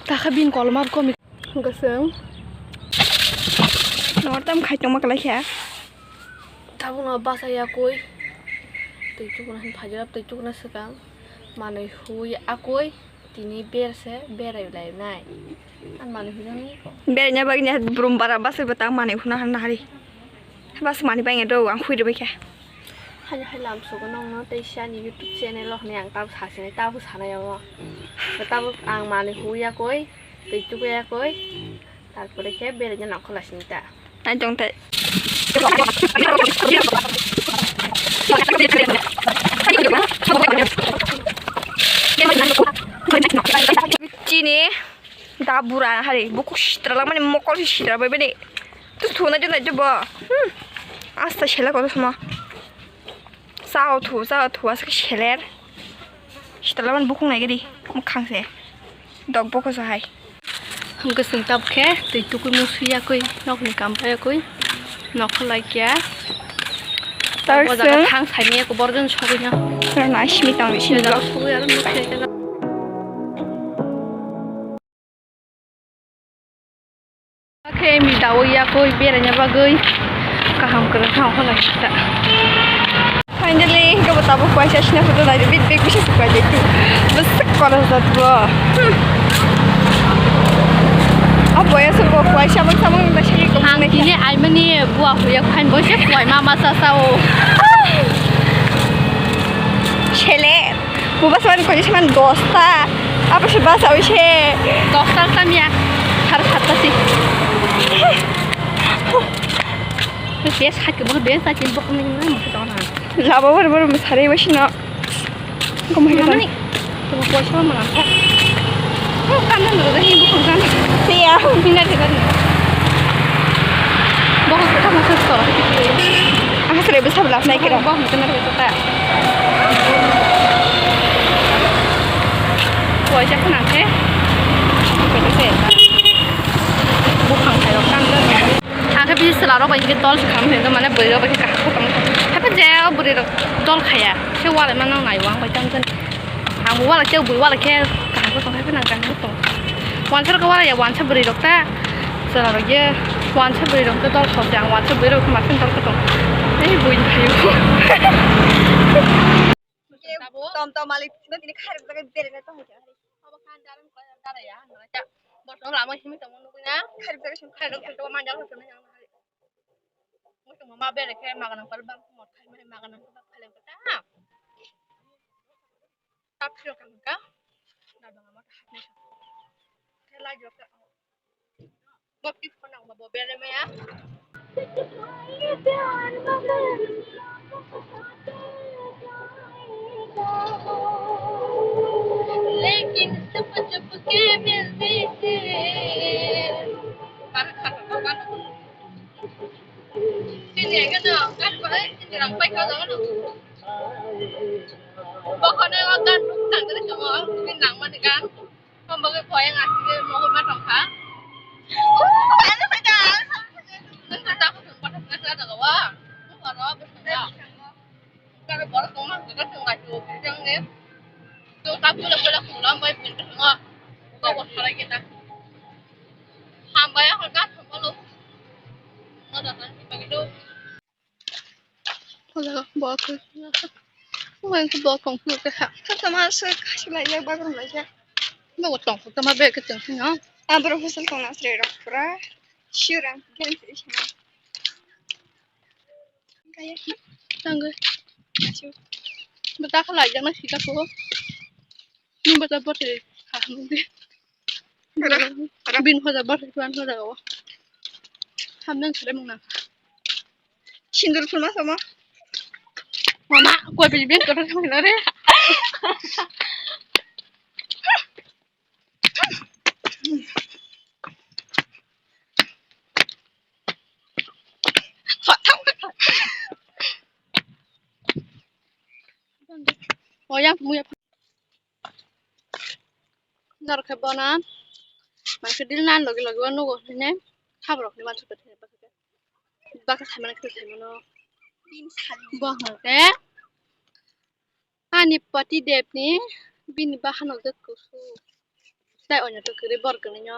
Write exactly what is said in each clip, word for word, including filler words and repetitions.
Takha bini kolomar komi. Gosong. Nortam khai tongma kalai kha. Tabukno basa yakui. Twi chukna hin phajirap twi chukna swkang. Manwi hui akui. Tini berse berai lai nai. An manwi hui nang. Berainya bagini brum bara basa bwtang manwi huna han nahari. Bas mani bangya do ang hui rwbaikha. Haino hai lam sugo nokno tei sani YouTube channel o hwnwi ang tabuk sasinai tabuk sanai omo. Tabuk ang manwi huya koi, twi chukya koi, tarpore khe beraina nangkhola sini ta. Nai tong thai. Chini. Da bura hari bukhuk sitra langmani mokol si sitra bai bini. Tu suna jona jobo. Hmm. Asta sela koto sama. Sao thu, sao thu aske seler. Sitra langmani bukhuk nai gidi. Mukhang se. Dok bokho sa hai. Hwnkhe chwng tabuk khe twi tukui musuya koi nokni kam paiya koi. Nokho laikya. Tar o jaga sung. Thang saimaya koi borok jani sogwi no. Tar naisimi tang bisi. Sogwi aro musuya khe. Khe mi dawi yakui beraina bagwi kaham kwrwng kha onkha lai ta. Finally, hwnkhe bo tabuk kaisa sina photo naidi, bit bit bisa sukai de tu. Bwswk kotor jat bo. Hmm. O boya se bo kaisa mang samang da sini ko. Ang tini aimani bua huya khain bo se koi mama sa sa o. Sele. Bo basa mani koi se man dosta. Apa se basa oi se. Dosta tamya. Har satta si. Bes hakhe bo bes akin bo kami na mo dona. Labo bor bor mo sare wasi no. Ko mo hita. Mani. Ko ko so mo na. Ko kam na mo ni bo ko kan. Siya. Bina de kan. Bo ko ka mo so so. Aha sare bo sab lap nai kira. Bo mo na ko ta. Ko ja ko na ke. Ko se. Bo khang sai ro kan. Ang khe bisi chwla rok bai hwnkhe dol se khamwi tongkha, mane bwrwi rok bai khe kaham khe tongkha. Haikhe je o bwrwi rok dol khaya, se walai mano nai o ang bai tamo jani. Ang bo walai khe bwrwi walai khe kaham khe tong, haikhe nang kaham khe tong. Wansa rok khe walai ya, wansa bwrwi rok ta chwla rok ye, wansa bwrwi rok khe dol sok ya, ang wansa bwrwi rok khe masa dol khe tong. Ei bui ni phaio. Tom tom malik no tini khairok jaga berena tong. Obo khan dalam kaya dara ya, no ya. Bosong lama simi tong nugui na. Khairok jaga simi khairok jaga manjal simi yang hari. Musu mama bere khe maganang pal bang mo thai mai maganang pal bang phaleng kata. Tap sio kang ka. Na bang mo thai mai. Khe lai jok ka. Bo tip khonang bo bere maya. Lekin chup chup ke milti thi. Kar kar kar. Sini aja no, kan pai sini rang pai kau jangan. Pokoknya kan tang dari semua orang sini nang mana kan. Pembagi kau yang asli mau ke mana tongkha? Nanti tak aku sempat ngasih ada kawa. Mau kalau bersama. Kami baru koma kita tengah tu yang ni. Tu tak boleh boleh pulang baik pintu semua. Kau buat salah kita. Hambai aku kan hambai lo. Mau datang kita gitu. O jaga bo khe, bo khe bo tong phuru khe ha. Kha tongma se kaisa lai jak, bagram lai jak. Bo tong phuru tongma bag khe tong phuru no. Abro hostel tong na sre rok pura. Sure, I'm going to be sure. Kaya. Tang ge. Asu. Bo ta kha lai jak na sita ko. Ni bo ta bo te kha hum de. Bin hoja bar tuan hoja o. Hamnang sare mung nang. Sindur phulma sama. Mama, koi bini bin kotor thang na re. O yang muya. Norok khe bono mansi deal nan logi logi o nugo hwnwi khaborokni mansi kwthwi baksa saimano kwthwi saimano. Bo hwnkhe ani pati debni bini bahanok jak kusu. Ai, onya to kiri bor kani nyo.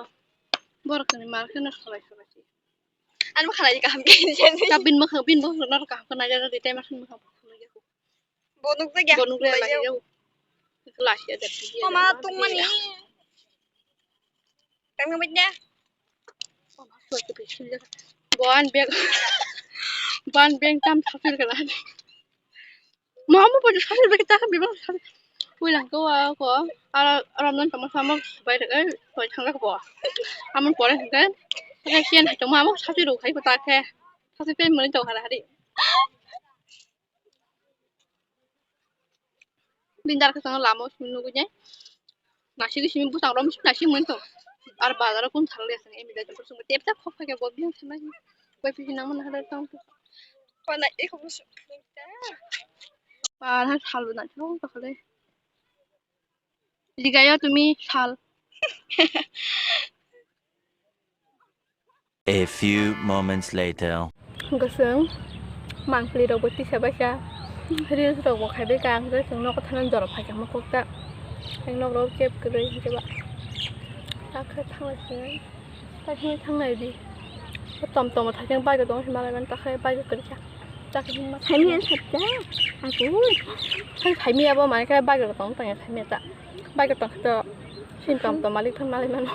Bor kani mar kani khalai khalai si. Ani ma khalai kaham ke. Ta bin ma kha-, bin bo no kaham kana ja di tai ma khan ma kha. Bonuk ja ya. Bonuk ja ya. Khalai ya. Mama tung mani. Tang ma ja. Bon bag. Bon bag tam thapil kala. Mama pun sakit bagi tahan bibang sakit. Pulang ko wa ko. Ara ramdan tama sama bai de kai koi thang ko. Amun pore kan. Kai sian hai to mama sakit ro kai ko ta ke. Sakit pen mani to hara hari. Bindar ka sana lama simi nugu jai. Nasi ki simi busang rom simi nasi mun to. Ar bazar kun thang le sang emi da jam sung tep ta khok phai ko biang sana. Koi pi nang mana hada tang. Kona eko musu kling ta. Par har sal na chong ta khale. Ligayo tumi sal. A few moments later. Gosong mangpli rok bo tisa baisa reels rok bo khai bai ka ang je chwng nogo thana jorok phai kha mokok ta. Ang nok rok kep kwrwi hwnkhe ba. Takhe thanglai sini. Takhe thanglai di. Tom tom thakhe bike rok tong malai man takhe bike rok kwrwi kha. Takhe himma. Hai miya sakya. Aku. Hai hai miya bo mai khe bike rok tong tong ya hai miya ta. Bike tong khe to sin tom tom malik thang malai mano.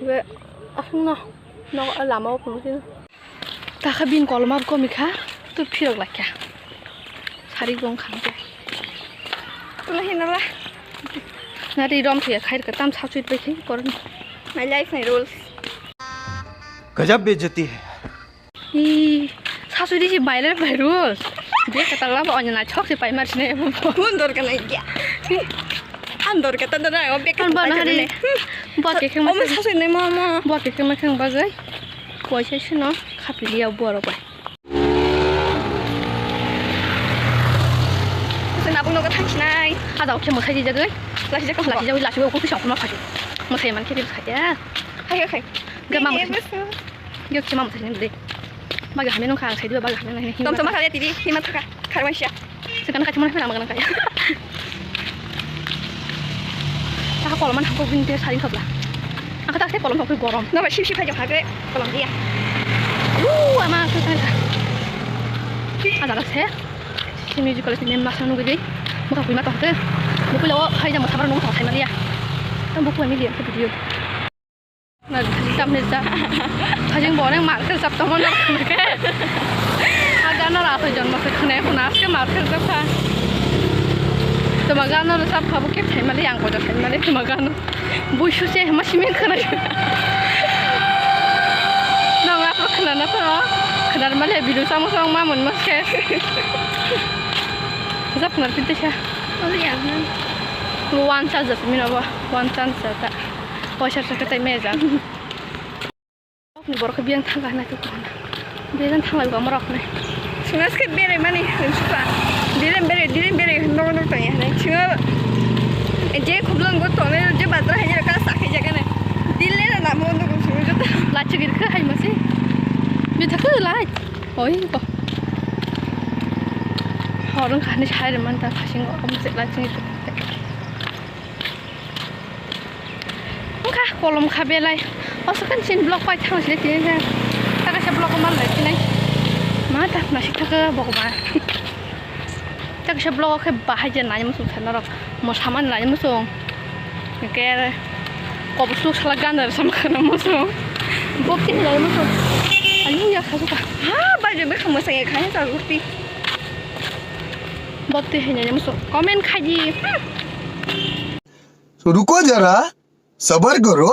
Be aswk no no lama o phunukhe. Takha bini koloma komi kha, tu phirok laikha. Sari gong khang khe. Tula hinala. Nari rom thuya khair ka tam sachwit bai khe koron. My life, my rules. Gajab bejati hai. Ih, sasuri si bailai bai rules. Dia kata lama onya na chok si pai mar sini. Kun dor kana kya? An dor kata dor na, obe kan bana hari. Buat kekeng ma. Omo sasuri ne mama. Buat kekeng ma keng bagai. Kuai sai sino khapili ya buat obai. Sasuri nabung nogo thang sinai. Ada oke masai di jagai. Lasi jagai, lasi jagai, lasi jagai, oke sokma khaju. Masai man kiri khaya. Hai hai. Gama masai. Yo khe ma mwtai ni bwlwi. Bagwi hamya nung kha ang sai diba bagwi hamya nung. Tom tom kha ya tini hima thaka kharmai sia. Sekana kaisa mano phana magana kaya. Taka kolom man hangko bini te saring thopla. Angka tak se kolom thopla gorom. No ba sip sip hai jok hake kolom dia. Uu ama khe khe. Ajaga se. Si music college ni masa nungwi dei. Mokha pui ma tong te. Bukui lawo hai jang masa bar nung thok hai ma dia. Tam bukui mi dia video. Na, tam ni sa. Hajing bo nang market sap tamo na. Aga no ra to jonmo se khne khuna aske market sap kha. Tuma gano sap kha bo ke family ang ko family tuma gano. Bui su se ma simi khna. Nang apa khna na to. Khna male bidu samo song ma mon ma se. Sap khna pinte sa. Oli ang. One chance jasmine abo. One chance ta. Poisa sa khe tai meja. Ni borok khe biyang thangkha hinwi khe kono. Biyang thanglaio borok ni. Swngas khe berai mani hinwi suka. Dilem berai, dilem berai hinwi nogo nog tongya hinwi. Swngo je khublang go tongnai je batra hai jera ka sakhe jagane. Dille na namo nogo swngo joto. Lachigir khe hai masi. Bithakhe lai. Oi ko. Horong khani sai man ta khasingo. Omo se lachigir. Wngkha kolom kha belai. Aswk khe chini vlog pai thang sini tini khe. Ta kaisa vlog o man lai tini. Ma ta nasik thaka bokoba. Ta kaisa vlog o khe bahai je nai muchung sana rok. Mo saman nai muchung. Ke kobo suluk sala ganda sama kana muchung. Bok tini nai muchung. Ani ya kha suka. Ha bai je bai kha muchung ya kha ya ta gurti. Bok tini nai muchung. Comment khai di. तो रुको जरा, सबर करो।